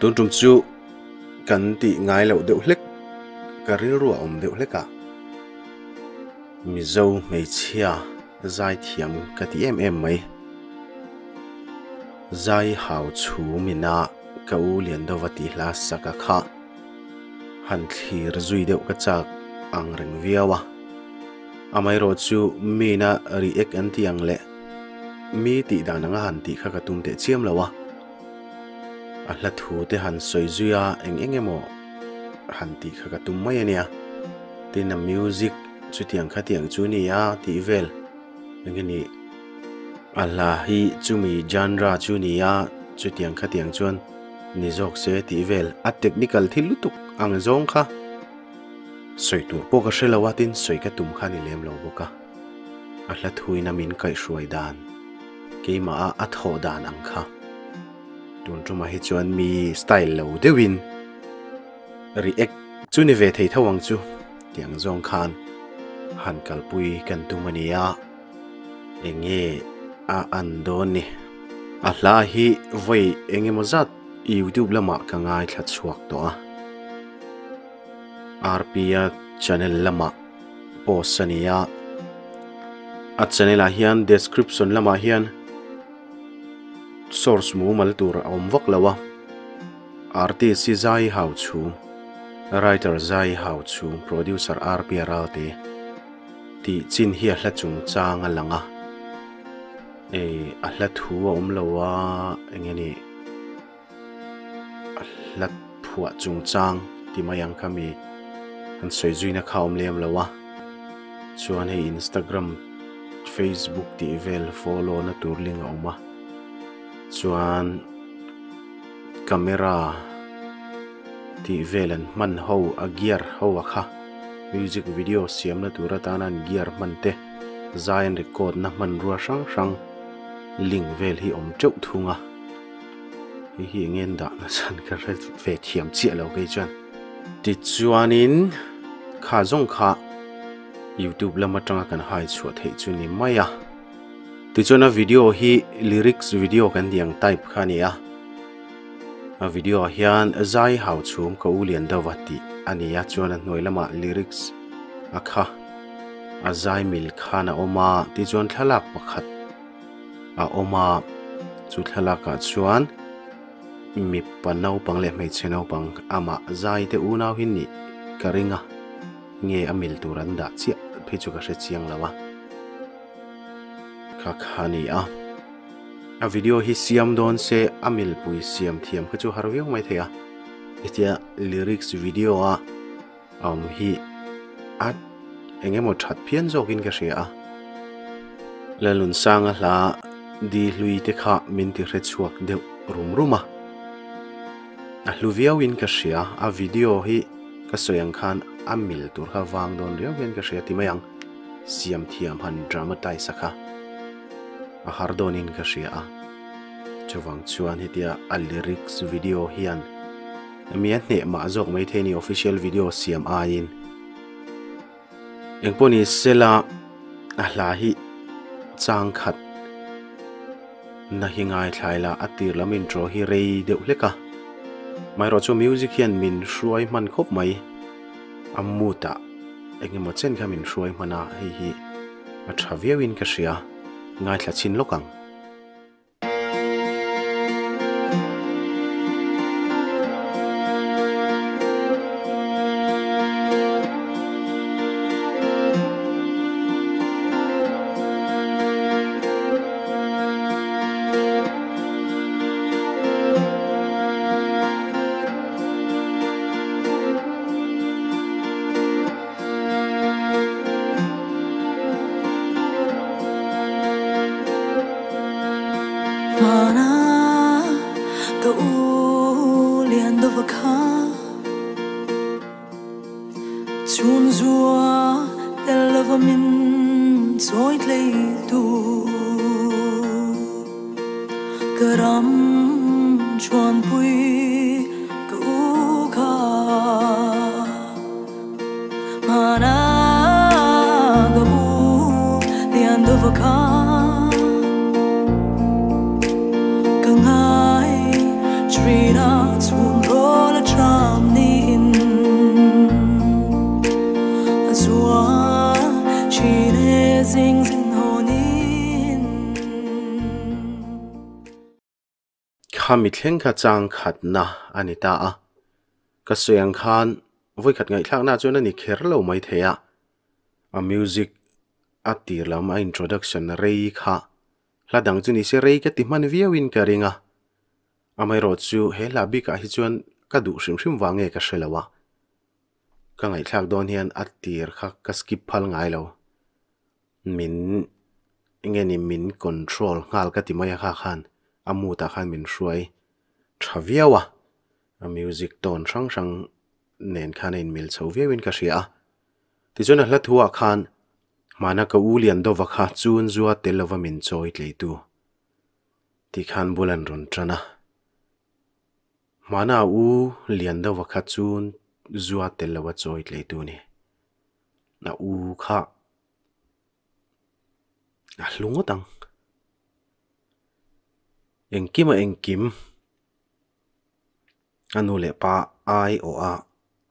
Tun tum chu kan tih ngai loh deuh hlek ka rilru a awm deuh hlek a, Mizo hmeichhia zaithiam ka ti em em mai. Zai hau chhum ina ka u Liandova tih hla sak a kha han thlir zui deuh ka chak ang reng viau a. Amaherawh chu mina react an tih ang leh mi tih dan anga han tih kha ka tum teh chiam lo a. A hla thu te han sawi zui a eng eng emaw han tih kha ka tum mai a nia. Tin a music chutiang khatiang chu ni a tih vel eng nge ni a hla hi chumi genre chu ni a chutiang khatiang chuan ni zawk se tih vel a technical thil lutuk ang zawng kha sawi tur pawh ka hre lo a tin sawi ka tum kha ni lem lo bawk a a hla thuin a min kaihhruai dan keimah a a thawh dan ang kha tun tumah hi chuan mi style lo deuhin react chu ni ve thei tho ang chu tih ang zawng khan han kalpui kan tum a ni a eng nge a an dawn ni a hla hi vawi eng emaw zat youtube lamah ka ngaithla chhuak tawh a R_P a channel lamah post a ni a a channel ah hian description lamah hian source mumal tur a awm vak lo a. Artist hi Zai Hau Chhum, Writer Zai Hau Chhum, Producer RP Ralte tih chin hi a hla chungchang a lang a, ei a hla thu a awm lo a, eng nge ni a hla phuah chungchang ti mai ang kha mi han sawi zuina kha a awm lem lo a, chuan hei Instagram, Facebook tih vel follow na tur link a awm a, chuan. Camera tih vel an hman ho a gear ho a kha music video siamna tur atana an gear hman te zai an record na hmanrua hrang hrang link vel hi awm teuh thung a hei hi eng nge an dah nachhan ka hre ve thiam chiah lo kei chuan tichuanin kha zawng kha youtube lam atanga kan hai chhuah theih chu ni mai a. Tichuan a video hi lyrics video kan tih ang type kha a ni a, a video ah hian zai hau chhum ka u lian deuh va tih a ni a chuan a hnuai lamah lyrics a kha a zai mil khan a awm a tichuan thlalak pakhat a awm a chu thlalak ah chuan mipa naupang leh hmeichhe naupang amah zai te unau hi nih ka ring a nge a mil tur an dah chiah phei chu ka hre chiang lo a. Kha kha ni a. A video hi siam dawn se a milpui siam thiam kha chu har viau mai thei a. Hetia lyrics video a awm hi a eng emaw that phian zawkin ka hria a. Lalnunsanga hla di hlui te kha min ti hre chhuak deuh rum rum a. A hlu viauin ka hria a video hi ka sawi ang khan a mil tur kha vang dawn riau hian ka hria ti mai ang. Siam thiam han dramatize a kha a har dawnin ka hria a, chuvang chuan hetia a lyrics video hian mi a hneh mah zawk maithei a ni official video siam aiin. Engpawh ni sela a hla hi chang khat na hi ngaithlai la a tir lam intro hi rei deuh hlek a, amaherawhchu chu music hian min hruai hman khawp mai a mood ah. Eng emaw chen kha min hruai hman a, hei hi a tha viauin ka hria, ngaithla chhin lawk ang. Khami thleng kha chang khatna a ni ta a. Ka sawi ang khan vawikhat ngaihthlakna chuan a ni kher lo mai thei a. A music a tir lam a introduction rei kha hla dang chu ni se rei ka ti hman viauin ka ring a. Amaherawh chu he hla bikah hi chuan ka duh hrim hrim vang nge ka hre lo a. Ka ngaihthlak dawn hian a tir kha ka skip phal ngai lo. Min nge ni min control nghal ka ti mai a kha khan a mood ah khan min hruai tha viau a. A music tone hrang hrang nen khan a inmil chho viauin ka hria a. Tichuan a hla thu ah khan hmana ka u lian dova kha chun zua tel lova min chawi tleitu tih khan bul an rawn tan a. Hmana u lian deuha kha chun zua tel lova chawi tleitu a ni. A u kha a hlu ngawt ang. Engkim a engkim a nu leh pa ai awh a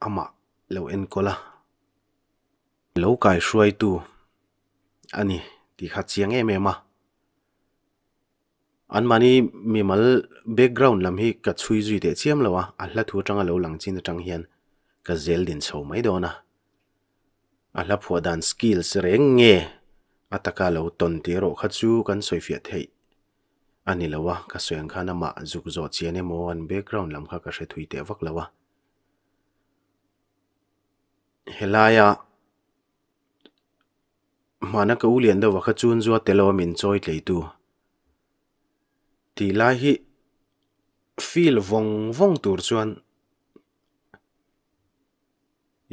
amah lo enkawl a. Lo kaihruaitu a ni tih kha chiang em em a. Anmahni mimal background lam hi ka chhui zui teh chiam lo a, a hla thu atanga lo lang chin atang hian ka zel din chho mai dawn a. A hla phuah dan skills reng nge a taka lo tawn tih erawh kha chu kan sawifiah theih a ni lo a, ka sawi ang khan amah zuk zawh chian emaw an background lam kha ka hre thui teh vak lo a. Helaia Hmana ka u lian deuh ah kha chun zua tel lo a min chawi tleitu tih lai hi feel vawng vawng tur chuan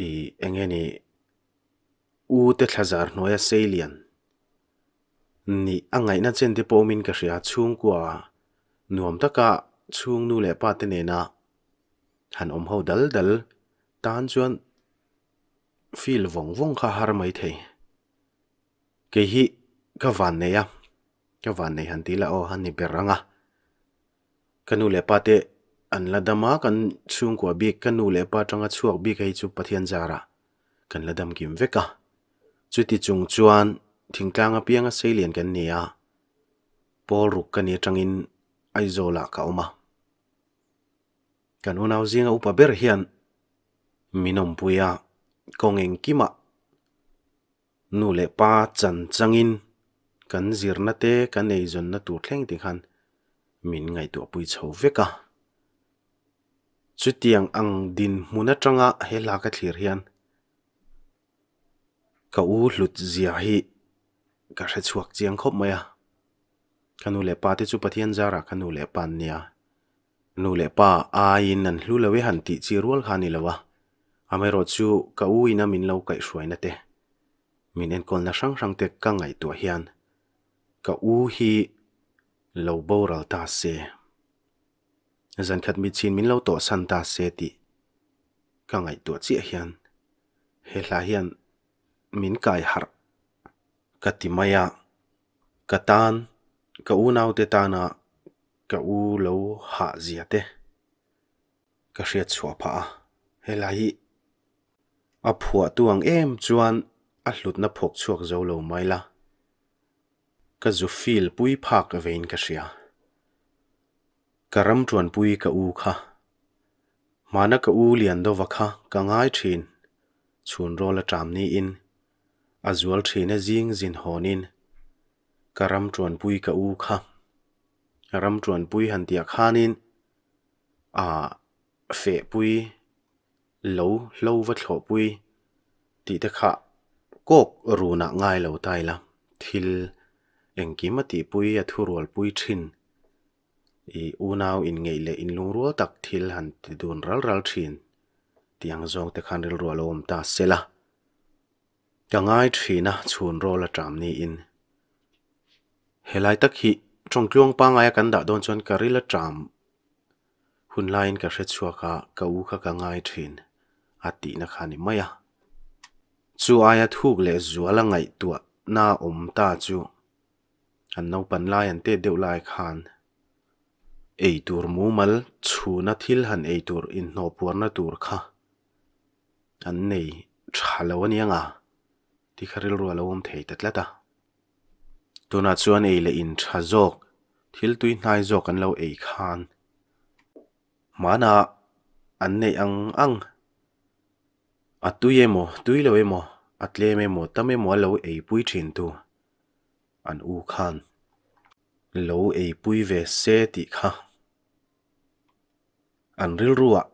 ih eng nge ni u te thla zar hnuaia sei lian nih a ngaihna chen te pawh awmin ka hria chhungkua nuam taka chhung nu leh pa te nena han awm ho dal dal tan chuan. Feel vawng vawng kha har mai thei. Kei hi ka van nei a, ka van nei han ti la aw a ni ber ang a. Ka nu leh pa te an la dam a, kan chhungkua bik ka nu leh pa atanga chhuak bik hei chu Pathian zarah kan la dam kim vek a. Chuti chung chuan thingtlang apianga seilian kan ni a, pawl ruk ka ni atangin Aizawlah ka awm a. Kan unau zinga upa ber hian Min awmpui a, kawng engkimah nu leh pa chan changin kan zirna te kan eizawnna tur thleng te khan min ngaihtuahpui chho vek a. Chutiang ang dinhmun atanga he hla ka thlir hian ka u hlut zia hi ka hre chhuak chiang khawp mai a. Ka nu leh pa te chu Pathian zarah ka nu leh pa an nia. Nu leh pa aiin an hlu lo e han tih chi rual kha a ni lo a, amaherawh chu ka u ina min lo kaihhruaina te, min enkawlna hrang hrang te ka ngaihtuah hian ka u hi lo boral ta se, zankhat mitchhin min lo tawhsan ta se tih ka ngaihtuah chiah hian he hla hian min kai harh ka ti mai a, ka tan, ka unaute tana Ka u lo hah zia te ka hriat chhuah phah a, helai hi a phuahtu ang em chuan a hlutna phawk chhuak zo lo mai la, ka zu feel pui phak vein ka hria. Ka ram tuanpui ka u kha, hmana ka u Liandova kha ka ngai thin, chhun rawl a ṭam niin a zual thin e zing zin hawnin Ka ram tuanpui ka u kha. Ram tuanpui han tih ah khanin ah fehpui lo hlo va thlawhpui tih te kha kawk runah ngai lo ta ila thil engkim a tihpui a thurualpui thin ih unau inngeih leh inlungrual tak thil han ti dun ral ral thin tih ang zawng te khan rilru a lo awm ta sela. Ka ngai thin a, chhun rawl a ṭam niin. Helai tak hi tawngtluang pangaia kan dah dawn chuan ka ril a ṭam hun laiin ka hre chhuak a, ka u kha ka ngai thin a tihna kha a ni mai a. Chu aia thuk leh zuala ngaihtuahna awm ta chu an naupan lai an tet deuh lai khan ei tur mumal chhuna thil han ei tur inhnawhpuarna tur kha an nei tha lo a nia nga tih kha rilru a lo awm thei ta tlat a. Tunah chuan ei leh in tha zawk, thil tui hnai zawk an lo ei khan Hmana an neih ang ang a tui emaw tui lo emaw a tlem emaw tam emaw a lo eipui thin tu an u khan lo eipui ve se tih kha an rilruah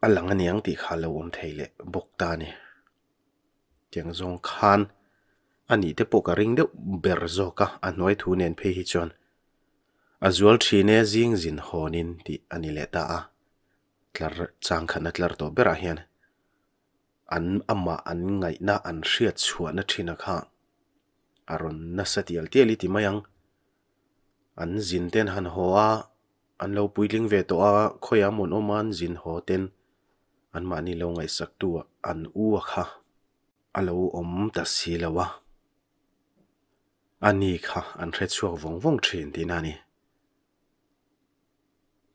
a lang aniang tih kha a lo awm thei leh bawk ta a ni. Tiang zawng khan a nih te pawh ka ring deuh ber zawk a, a hnuai thu nen phei hi chuan a zual thin e zing zin hawnin tih a ni leh ta a, tlar chang khatna tlar tawh berah hian an amah an ngaihna an hriat chhuahna thin a kha a rawn nasa tial tial i ti mai ang. An zin ten han haw a, an lo puitling ve tawh a, khawiah mawn awm a an zin haw ten anmahni lo ngaihsaktu an u a kha a lo awm ta si lo a, ani kha an hre chhuak vawng vawng thin tihna a ni.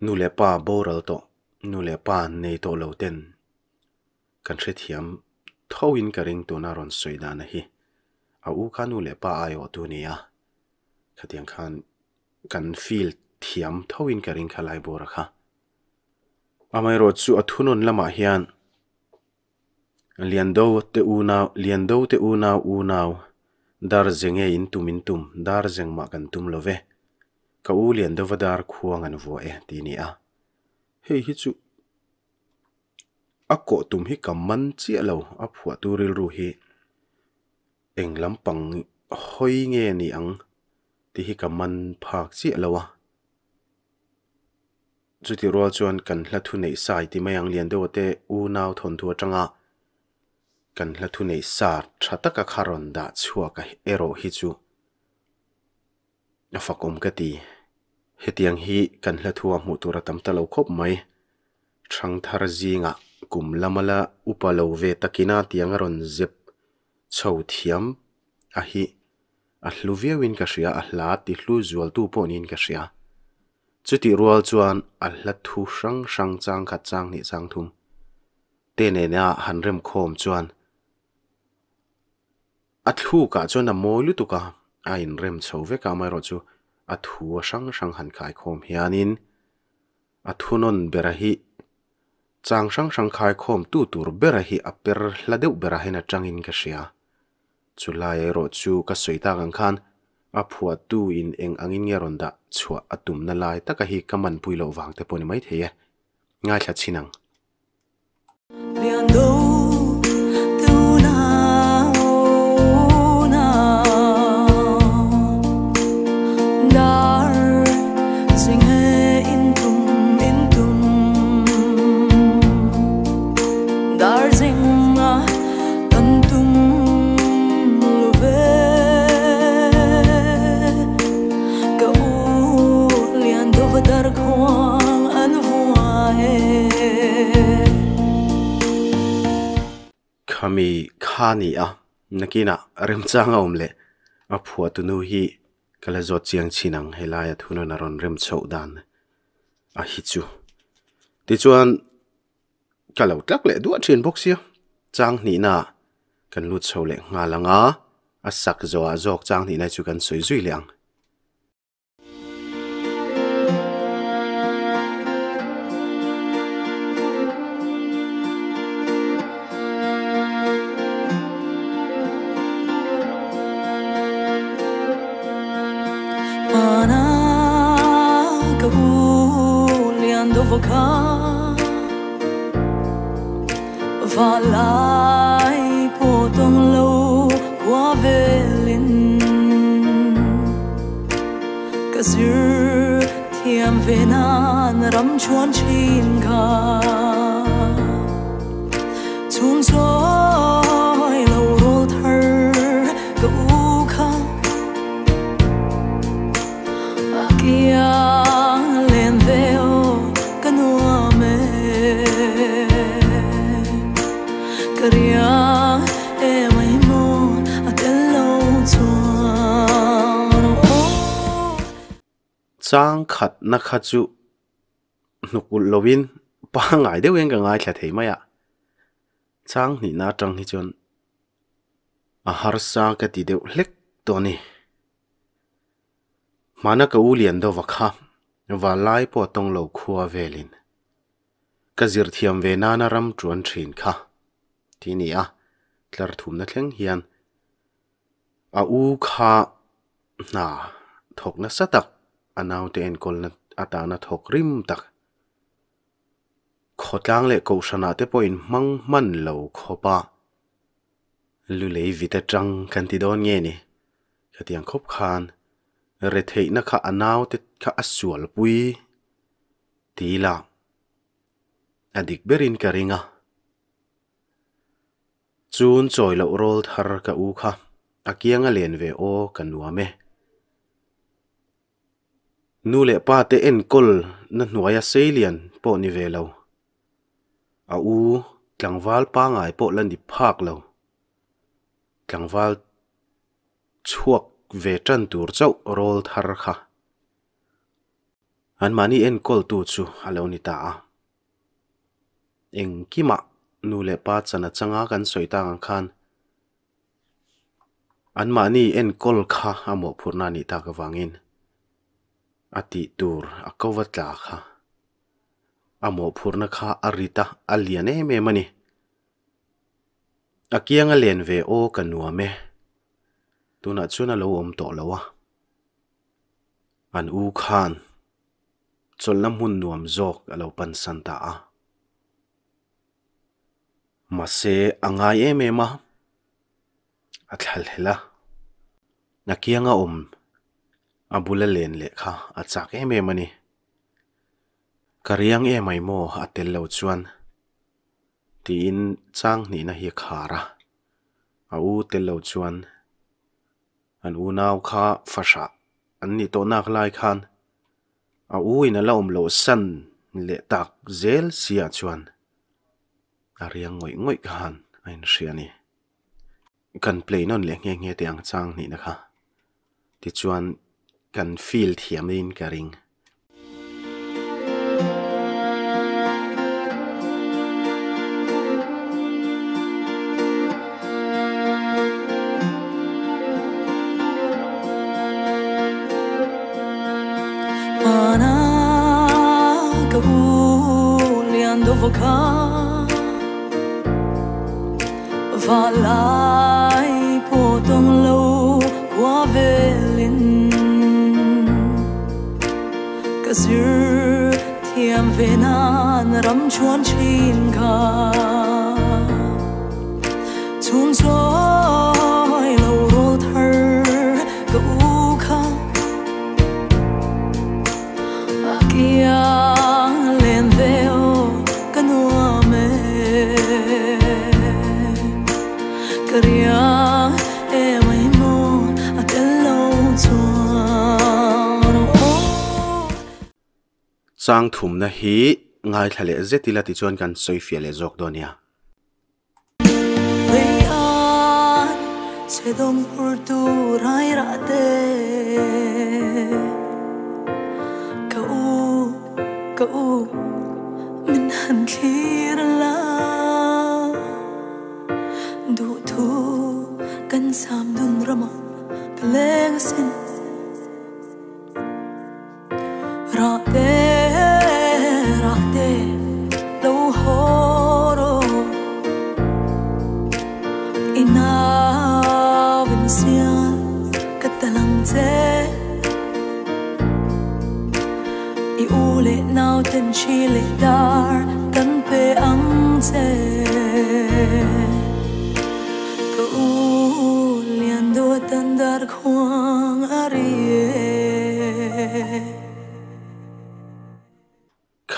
Nu leh pa boral tawh, nu leh pa nei tawh lo ten kan hrethiam thoin ka ring tuna rawn sawi dana hi. A u kha nu leh pa aiawhtu a ni a, khatiang khan kan feel thiam thoin ka ring kha lai bawra kha. Amaherawh chu a thunawn lamah hian Liando te unau, Liando te unau unau, dar zeng e in tum in tum, dar zeng mah kan tum lo ve. Ka u Liandova dar khuang an vuah e tih a ni a. Hei hi chu A kawh tum hi ka man chiah lo, a phuahtu rilru hi eng lampang hawi nge ni ang tih hi ka man phak chiah lo a. Chutih rual chuan kan hla thu neih sa i ti mai ang lian deuh te unau thawnthu atanga kan hla thu neih sa tha taka kha rawn dah chhuak a erawh hi chu A fakawm ka ti. Hetiang hi kan hla thu a hmuh tur a tam ta lo khawp mai. Thangthar zingah kum lama la upa lo ve takina tiang a rawn zep chho thiam a hi a hlu viauin ka hria, a hla ti hlu zualtu pawh niin ka hria. Chutih rual chuan a hla thu hrang hrang chang khat chang hnih chang thum te nena han remkhawm chuan A thlukah chuan a mawi lutuk a, a inrem chho vek a, amaherawhchu a thu a hrang hrang han khaikhawm hianin a thunawn bera hi chang hrang hrang khaikhawm tu tur bera hi a per hla deuh berah hian a tangin ka hria. Chulai erawh chu ka sawi tak ang khan a phuahtu in eng angin nge rawn dah chhuah a tumna lai taka hi ka manpui loh vang te pawh ni maithei e. Ngaithla chhin ang. Khami kha ni a, nakinah remchang a awm leh a phuahtu nu hi ka la zawt chiang chin ang helaia thunawn a rawn rem chhoh dan a hi chu. Tichuan ka lo tlak leh duah thin bawk sia, chang hnihna kan lut chho leh nghal ang a, a sak zawhah zawk chang hnihna chu kan sawi zui leh ang. Chang khatna kha chu hnuk ulh lovin pangngai deuh hian ka ngaithla thei mai a, chang hnihna atang hi chuan a harsa ka ti deuh hlek tawh a ni. Hmana ka u lian deuh va kha, valai pawh a tawng lo khua velin. Ka zir thiam ve nana ram tuan thin kha ti ni a, tlar thumna thleng hian a u kha hna thawk nasa tak, a naute enkawlna atana thawk rim tak, khawtlang leh kohhranah te pawhin hmang hman lo khawpa lulei vit atang kan ti dawn nge ni? Khatiang khawp khan retheihna kha a naute kha a sualpui ti ila a dik berin ka ring a. Chun chawi loh rawl thar ka u kha a kiang a len ve aw ka nuam e. Nu leh pa te enkawl na hnuaia seilian pawh ni ve lo. A u tlangval pangai pawh la ni phak lo. Tlangval chhuak ve tan tur chauh rawl thar kha. Anmahni enkawltu chu a lo ni ta a. Engkimah nu leh pa chan atanga kan sawi tak ang khan anmahni enkawl kha a mawhphurhna a nih tak avangin a tih tur a ko va tla kha a mawhphurhna kha a rit a, a lian em em a ni. A kiang a len ve aw ka nuam e. Tunah chuan a lo awm tawh lo a. An u khan chawlhna hmun nuam zawk a lo pansan ta a. Mahse a ngai em em a, a thlalhel a. A kianga awm a bula len leh kha a chak em em a ni. Ka riang em ai maw a tel lo chuan tiin chang hnihna hi a khar a. A u tel lo chuan an unau kha fahrah an nih tawh nak lai khan a u in a la awm loh san leh tak zel si ah chuan a riang ngawih ngawih khan a inhria a ni. Kan play nawn leh nghe nghe teh ang chang hnihna kha tichuan kan feel thiam in ka ring. Chang thumna hi ngaithla leh zet ila tichuan kan sawi fiah leh zawk dawn nia.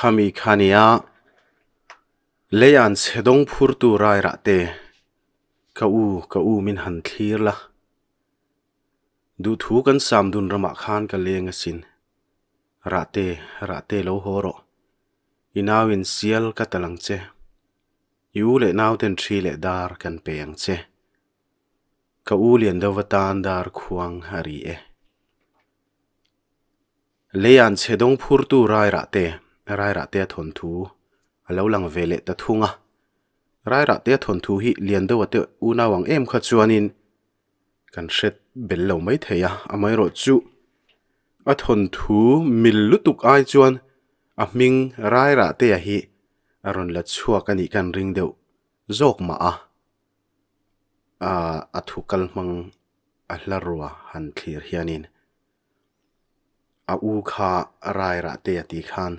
Khami kha nia lei an chhe dawng phurtu rai rah te ka u ka u min han thlir la duhthu kan sam dun ramah khan ka leng asin rah te rah te lo haw rawh i nau in sial ka tal ang che i u leh nau ten thi leh dar kan pe ang che ka u lian deuh va tan dar khuang a ri e. Leian chhe dawng phurtu Rairahte, Rairahtea thawnthu a lo lang ve leh ta thung a. Rairahtea thawnthu hi lian deuha te unau ang em kha chuanin kan hre bel lo mai thei a, amaherawhchu a thawnthu mil lutuk ai chuan a hming Rairahtea hi A rawn la chhuak a nih kan ring deuh zawk mah a, a thu kal hmang a hla rua han thlir hianin a u kha rai rah te a tih khan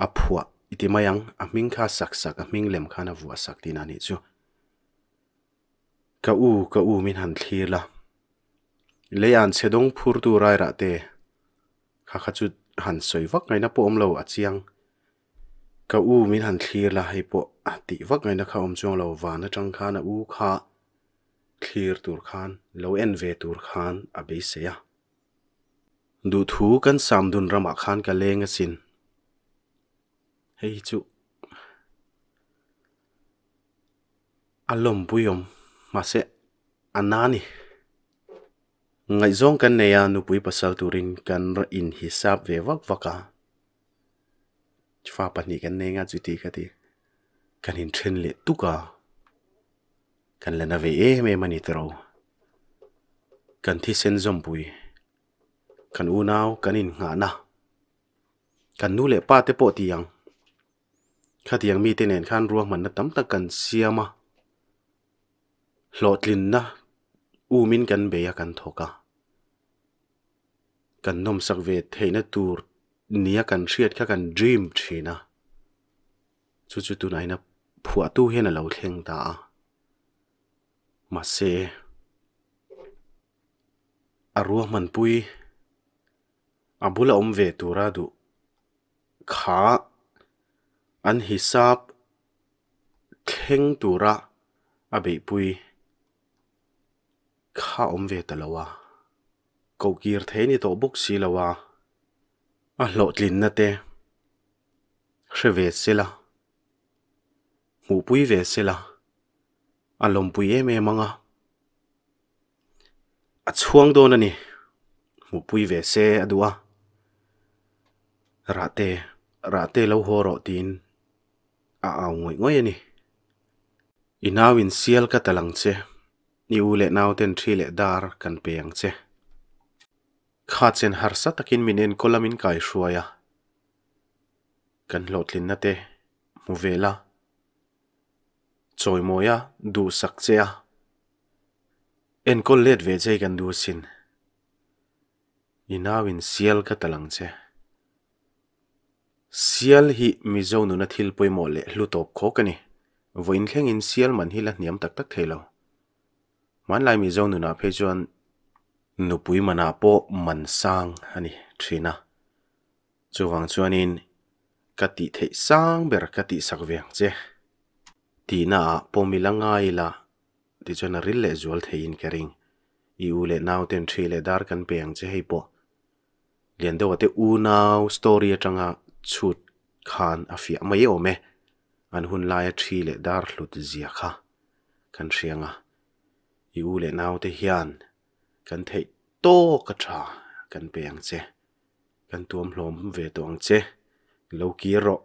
a phuah i ti mai ang, a hming kha sak sak a hming lem khan a vuah sak tihna a nih chu. Ka u, ka u min han thlir la, lei an chhe dawng phurtu rai rah te kha kha chu han sawi vak ngaihna pawh awm lo a chiang. Ka u min han thlir la hei pawh a tih vak ngaihna kha awm chuang lo van atang khan a u kha thlir tur khan lo en ve tur khan a beisei a. Duhthu kan Samdun ramah khan ka leng asin. Hei hi chu a lawmpui awm mahse a na a ni. Ngaihzawng kan nei a nupui pasal turin kan inhisap ve vak vak a. Fa pahnih kan nei nga chuti ka ti. Kan inthen leh tuk a, kan la na ve em em a ni tawh. Kan thisen zawmpui, kan unau kan innghahna, kan nu leh pa te pawh ti ang. Khatiang mite nen khan ruahmanna tam tak kan siam a, hlawhtlinna umin kan bei a kan thawk a. Kan nawmsak ve theihna tur nia kan hriat kha kan dream thin a, chu chu tunah hian a phuahtu hian a lo thleng ta a, mahse a ruahmanpui a bula awm ve tura duh kha an hisap thleng tura a beihpui kha awm ve ta lo a. Kohkir thei ni tawh bawk si lo a, a hlawhtlinna te hre ve sela, hmuhpui ve sela, a lawmpui em em ang a, a chhuang dawn a ni, hmuhpui ve se a duh a, Rahte, Rahte lo haw rawh tiin a au ngawih ngawih a ni. I nau in sial ka tal ang che. I u leh nau ten thi leh dar kan pe ang che. Kha chen harsa takin min enkawl a min kaihruai a. Kan hlawhtlinna te hmu ve la. Chawimawi a duhsak che a. Enkawl let ve che i kan duh asin. I nau in sial ka tal ang che. Sial hi Mizo nuna thil pawimawh leh hlu tawp khawk a ni. Vawiin thlengin sial man hi la hniam tak tak thei lo. Hmanlai Mizo nunah phei chuan nupui manah pawh man sang a ni thin a. Chuvang chuanin ka tih theih sang ber ka tihsak ve ang che. Tihnaah pawm ila ngai ila tichuan a ril leh zual theiin ka ring. I u leh nauten thi leh dar kan pe ang che hei pawh. Lian deuha te unau story atanga chhut khan a fiah mai awm e. An hun laia thi leh dar hlut zia kha kan hriang a. I u leh naute hian kan theih tawk a tha kan pe ang che. Kan tuam hlawm ve tawh ang che. Lo kir rawh.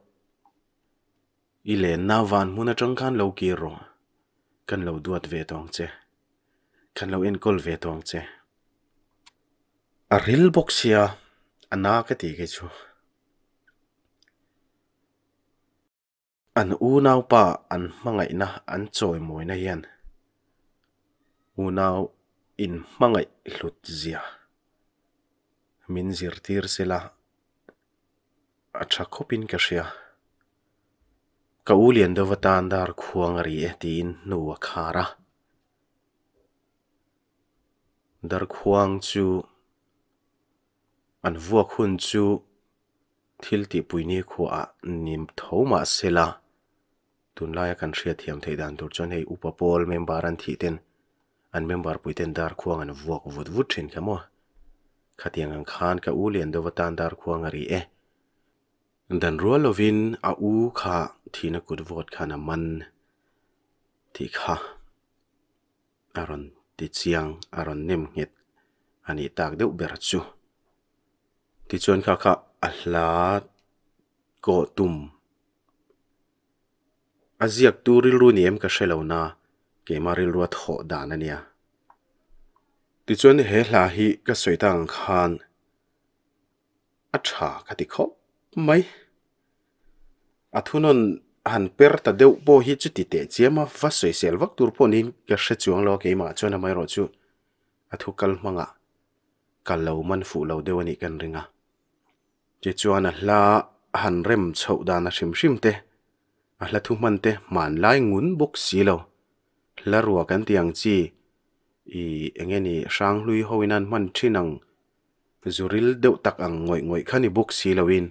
I lenna van hmun atang khan lo kir rawh. Kan lo duat ve tawh ang che. Kan lo enkawl ve tawh ang che. A ril bawk sia, a na ka ti kei chu. An unaupa an hmangaihna an chawimawina hian unau inhmangaih hlut zia min zirtir sela a tha khawpin ka hria. Ka u lian deuh atan dar khuang a ri e tiin hnu a khar a. Darkhuang chu an vuak hun chu thil tihpui ni khuaah ni tho mah se la, tunlaia kan hriatthiam theih dan tur chuan hei upa pawl member an thih ten an member pui ten darkhuang an vuak vut vut thin kha maw. Khatiang ang khan ka u lian deuh atan darkhuang a ri e. Dan rual lovin a u kha thihna kut vawt khan a man tih kha. A rawn ti chiang, a rawn nem nghet a nih tak deuh ber chu. Tichuan kha kha a hla kawh tum a ziaktu rilru ni em ka hre lo na, keimah rilrua thawh dan a nia. Tichuan he hla hi ka sawi tak ang khan a tha ka ti khawp mai. A thunawn. han per ta deuh pawh hi chuti teh chiam a, va sawisel vak tur pawh niin ka hre chuang lo a keimah chuan amaherawhchu a thu kal hmangah ka lo man fuh lo deuh a nih kan ring a. Tichuan a hla han rem chhoh dan a hrim hrim te, a hla thu hman te hmanlai ngun bawk si lo. Hla rua kan tih ang chi ih eng nge ni hranghlui ho in an hman thin ang zuril deuh tak ang ngawih ngawih kha ni bawk si loin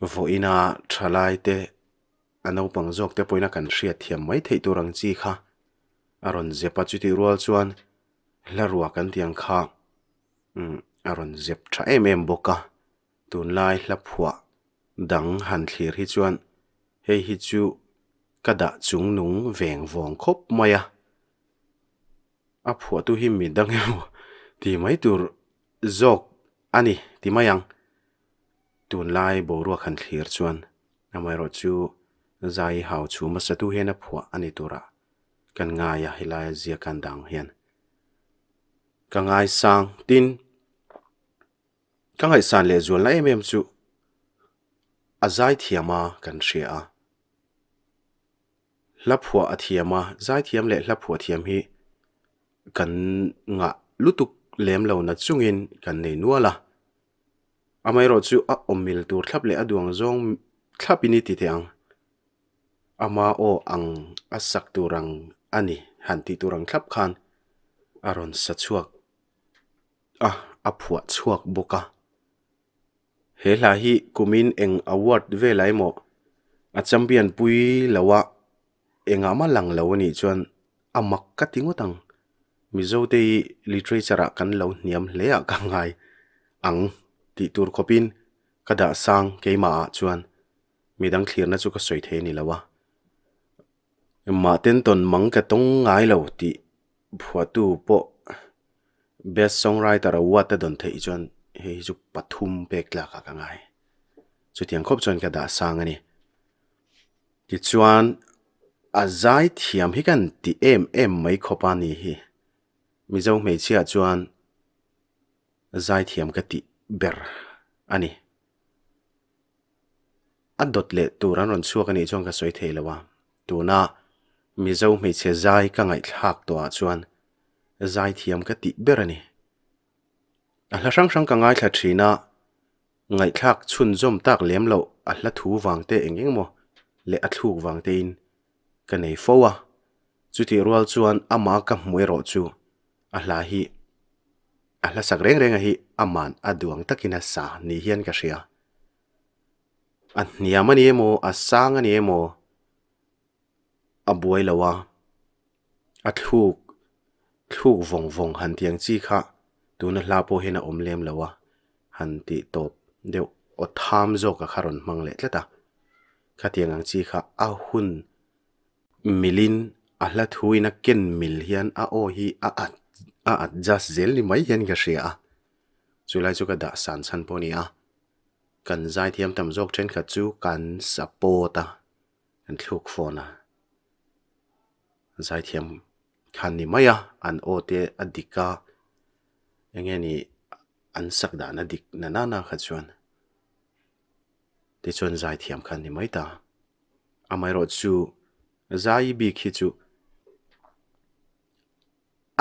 vawiina thalai te a naupang zawk te pawhin a kan hriat thiam mai theih tur ang chi kha a rawn zep a chutih rual chuan hla rua kan tih ang kha umm a rawn zep tha em em bawk a tunlai hla phuah dang han thlir hi chuan hei hi chu ka dah chung nung veng vawng khawp mai a a phuahtu hi mi dang emaw tih mai tur zawk a ni ti mai ang tunlai boruak han thlir chuan amaherawhchu zai hau chhum hmasa tu hian a phuah a ni turah kan ngai a helai a ziak an dang hian ka ngaisang tin ka ngaihsan leh zualna em em chu a zai thiam a kan hria a hla phuah a thiam a zai thiam leh hla phuah thiam hi kan ngah lutuk lem lo na chungin kan nei nual a amaherawhchu a awmil tur thlap leh a duang zawng thlap in i ti teh ang. Ama aw ang a sak tur ang a ni han tih tur ang thlap khan a rawn sa chhuak a, a phuah chhuak bawk a. He hla hi kumin eng award velah emaw a champion pui lo a, engah mah lang lo a nih chuan a mak ka ti ngawt ang. Mizote hi literature ah kan lo hniam hle ah ka ngai ang tih tur khawpin ka dah sang keimah ah chuan Midang thlirna chu ka sawi thei a ni lo a. Mah ten tawn mang ka tawng ngai lo tih phuahtu pawh Best Songwriter Award a dawn theih chuan hei hi chu pathum pek tlakah ka ngai. Chutiang khawp chuan ka dah sang a ni. Tichuan a zai thiam hi kan ti em em mai khawp a ni hi. Mizo hmeichhia chuan zai thiam ka tih ber a ni. A dawt leh tur an rawn chhuak a nih chuan ka sawi thei lo a, tuna Mizo hmeichhe zai ka ngaihthlak tawhah chuan zai thiam ka tih ber a ni. A hla hrang hrang ka ngaithla thin a, ngaihthlak chhunzawm tak lem loh a hla thu vang te eng eng emaw leh a thluk vang tein ka nei fo a, chutih rual chuan amah ka hmuh erawh chu a hla hi a hla sak reng reng a hi aman a duang takin a sa ni hian ka hria. A hniam a ni emaw a sang a ni emaw a buai lo a, a thluk thluk vawng vawng han tih ang chi kha tuna hla pawh hian a awm lem lo a, han tih tawp deuh aw tham zawk a kha rawn hmang leh tlat a, khatiang ang chi kha a hun milin a hla thuin a ken mil hian a aw hi a a adjust zel ni mai hian ka hria a, chulai chu ka dah san chhan pawh a ni a. Kan zaithiam tam zawk thenkhat chu kan support a, kan thluk fawn a. Zaithiam khan ni mai a, an aw te a dik a, eng nge ni an sak dan a dik na nana kha chuan tichuan zaithiam khan ni mai ta. Amaherawhchu zai bik hi chu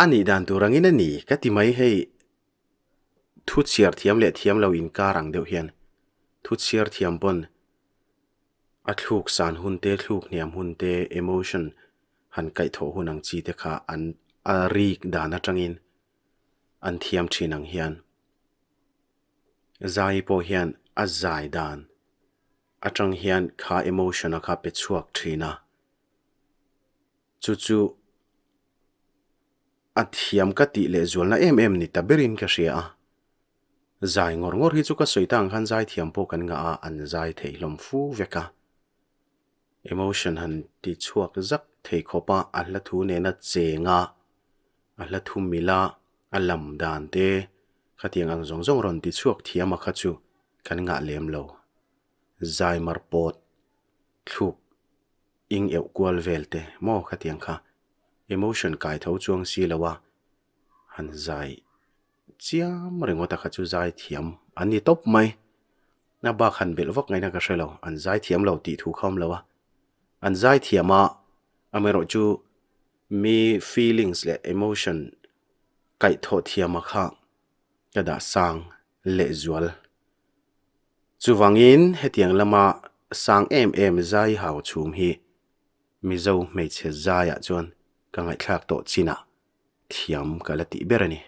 a nih dan tur angin a ni ka ti mai hei. Thu chhiar thiam leh thiam lo inkar ang deuh hian thu chhiar thiam pawn a thluk san hun te, thluk hniam hun te, emotion han kaihthawh hun ang chi te kha an a rik dan atangin an thiam thin ang hian zai pawh hian a zai dan atang hian kha emotion a kha pe chhuak thin a, chu chu A thiam ka tih leh zualna em em ni ta berin ka hria a. Zai ngawr ngawr hi chu ka sawi ta ang khan zai thiam pawh kan ngah a, an zai thei hlawm fu vek a. Emotion han ti chhuak zak thei khawp a, a hla thu nena cheng a, a hla thu mil a, a lam dan te khatiang ang zawng zawng rawn ti chhuak thiam a kha chu kan ngah lem lo. Zai mar pawt thluk ing euh kual vel te maw khatiang kha emotion kai tho chuang si lo a, han zai chiam ringawt a kha chu zai thiam an ni tawp mai. A bak han belh vak ngaihna ka hre lo, an zai thiam lo tih thu kha awm lo a. An zai thiam a, amaherawhchu mi feelings leh emotion kaihthawh thiama kha ka dah sang lehzual. Chuvangin hetiang lama sang em em zai hau chhum hi Mizo hmeichhe zaiah chuan ka ngaihthlak tawh chinah thiam ka la tih ber a ni.